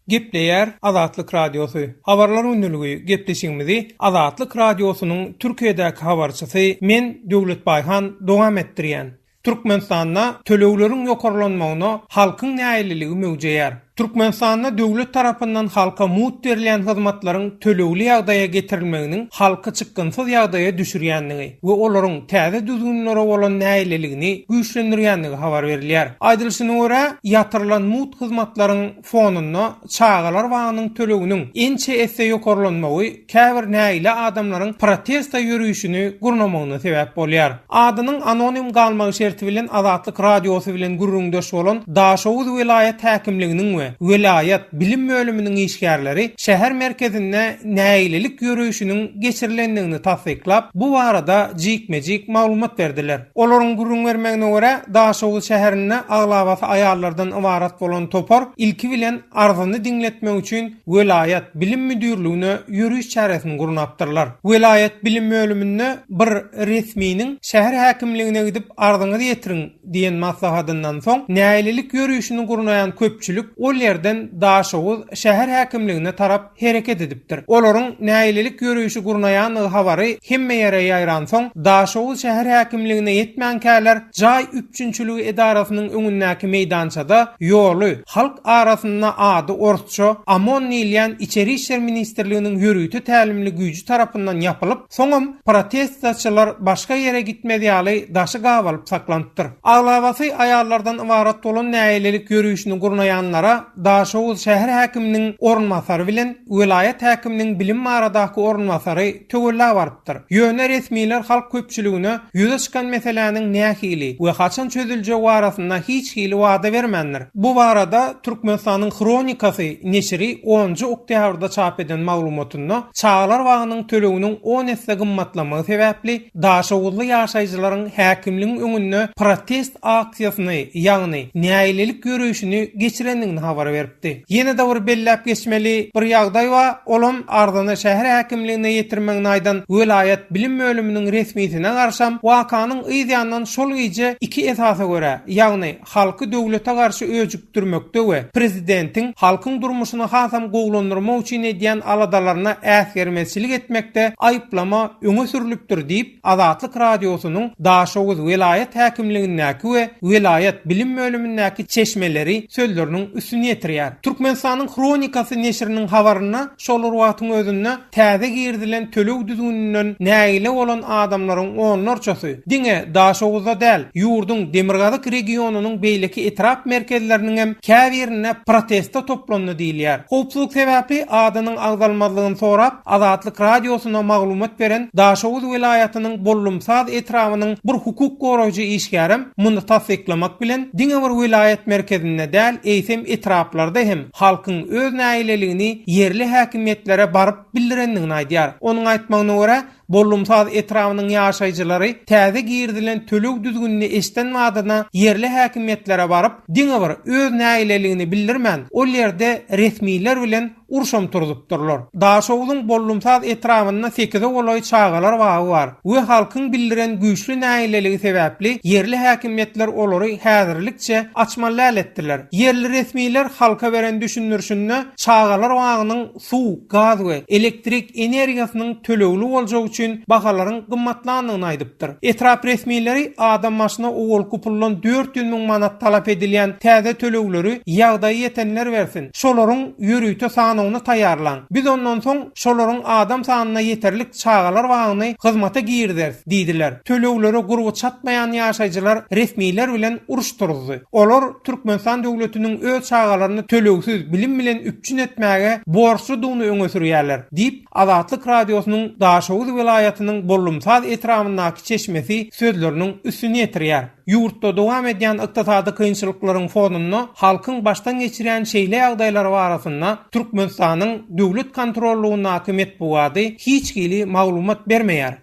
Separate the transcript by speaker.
Speaker 1: Gepleýär Azatlyk Radiosy. Habarlar gündeligi gepleşigimizi Azatlyk Radiosynyň Türkiýedäki habarçysy men Döwlet Baýhan dowam etdirýän. Türkmenistanda tölegleriň ýokarlanmagyna halkyň nägileligi möwjeýär. Türkmenistanda döwlet tarapyndan halka mugt berilýän hyzmatlaryň tölegli ýagdaýa getirilmeginiň halky çykgynsyz ýagdaýa düşürýändigi we olaryň täze düzgünlere bolan nägileligini güýçlendirýändigi habar berilýär. Aýdylyşyna görä, ýatyrylan mugt hyzmatlaryň fonunda çagalar bagynyň töleginiň ençe esse ýokarlanmagy käbir nägile adamlaryň protesta ýörişini gurnamagyna sebäp bolýar. Adynyň anonim galmagy şerti bilen Azatlyk Radiosy bilen gürrüňdeş bolan Daşoguz welaýat häkimliginiň we welaýat bilim bölüminiň işgärleri şäher merkezinde nägilelik ýörişiniň geçirilendigini tassyklap, bu barada jikme-jik maglumat berdiler. Olaryň gürrüň bermegine görä, Daşoguz şäherinde aglabasy aýallardan ybarat bolan topar ilki bilen arzyny diňletmek üçin welaýat bilim müdirligine ýöriş çäresini gurnapdyrlar. Welaýat bilim bölüminde bir resminiň şäher häkimligine gidip arzyňyzy ýetiriň diýen maslahatyndan soň, nägilelik ýörişini gurnaýan köpçülik ol ýerden Daşoguz şäher häkimligine tarap hereket edipdir. Olaryň nägilelik ýörişi gurnaýandygy habary hemme ýere ýaýransoň, Daşoguz şäher häkimligine ýetmänkäler jaý üpjünçiligi edarasynyň öňündäki meýdançada ýoly, halk arasynda ady orsça OMON diýilýän Içeri işler ministrliginiň ýörite tälimli güýji tarapyndan ýapylyp, soňam protestaçylar başga ýere gitmez ýaly daşy gabalyp saklanypdyr. Aglabasy aýallardan ybarat bolan nägilelik ýörişini gurnaýanlara Daşoguz şäher häkiminiň orunbasary bilen welaýat häkiminiň bilim baradaky orunbasary töwella barypdyr. Ýöne resmiler halk köpçüligine ýüze çykan meseläniň nähili we haçan çözüljegi barasynda hiç hili wada bermändir. Bu barada Türkmenistanyň Hronikasy neşiri onunjy oktýabrda çap eden maglumatynda çagalar bagynyň töleginiň on esse gymmatlamagy sebäpli daşoguzly ýaşaýjylaryň häkimligiň öňünde protest aksiýasyny, ýagny nägilelik ýöreýşini geçirendigini habar beripdi. Ýene-de bir belläp geçmeli bir ýagdaý bar, olam arzyny şäher häkimligine ýetirmegini aýdan welaýat bilim bölüminiň resmisine garşam wakanyň yz ýanyndan şol gije iki esasa görä, ýagny halky döwlete garşy öjükdirmekde we prezidentiň halkyň durmuşyny hasam gowulandyrmak üçin edýän aladalaryna äsgermezçilik etmekde aýyplama öňe sürlüpdir diýip, Azatlyk Radiosynyň Daşoguz welaýat häkimligindäki we welaýat bilim bölümindäki çeşmeleri sözleriniň üstüni ýetirýär. Türkmenistanyň Hronikasy neşiriniň habarynda şol bir wagtyň özünde täze girizilen töleg düzgüninden nägile bolan adamlaryň onlarçasy diňe Daşoguzda däl, ýurduň demirgazyk regionynyň beýleki etrap merkezleriniňem käbirinde proteste toplandy diýilýär. Howpsuzlyk sebäpli adynyň agzalmazlygyny sorap, Azatlyk Radiosyna maglumat beren Daşoguz welaýatynyň Bollumsaz etrabynyň bir hukuk goraýjy işgärem muny tassyklamak bilen, diňe bir welaýat merkezinde däl, eýsem etraplarda hem halkyň öz nägileligini ýerli häkimiýetlere baryp bildirendigini aýdýar. Onuň aýtmagyna görä, Bollumsaz etrabynyň ýaşaýjylary täze girizilen töleg düzgünini eşiden badyna ýerli häkimiýetlere baryp, diňe bir öz nägileligini bildirmän, ol ýerde resmiler bilen urşam turzupdyrlar. Daşoguzyň Bollumsaz etrabynda sekize golaý çagalar bagy bar we halkyň bildiren güýçli nägileligi sebäpli ýerli häkimiýetler olary häzirlikçe açmaly däl etdiler. Ýerli resmiler halka beren düşündirişinde çagalar bagynyň suw, gaz we elektrik energiýasynyň tölegli boljagy üçin bahalaryň gymmatlandygyny aýdypdyr. Etrap resmileri adam başyna owalky puldan 400 müň manat talap edilýän täze tölegleri ýagdaýy ýetenler bersin, şolaryň ýörite sanawyny taýýarlaň. Biz ondan soň şolaryň adam sanyna ýeterlik çagalar bagyny hyzmata girizeris diýdiler. Töleglere gurby çatmaýan ýaşaýjylar resmiler bilen uruş turuzdy. Olar Türkmenistan döwletiniň öz çagalaryny tölegsiz bilim bilen üpjün etmäge borçludygyny öňe sürýärler diýip, Azatlyk Radiosynyň Daşoguz welaýatynyň Bollumsaz etrabyndaky çeşmesi sözleriniň üstüni ýetirýär. Ýurtda dowam edýän ykdysady kynçylyklaryň fonunda halkyň başdan geçirýän şeýle ýagdaýlary barasynda Türkmenistanyň döwlet kontrollygyndaky metbugady hiç hili maglumat bermeýär.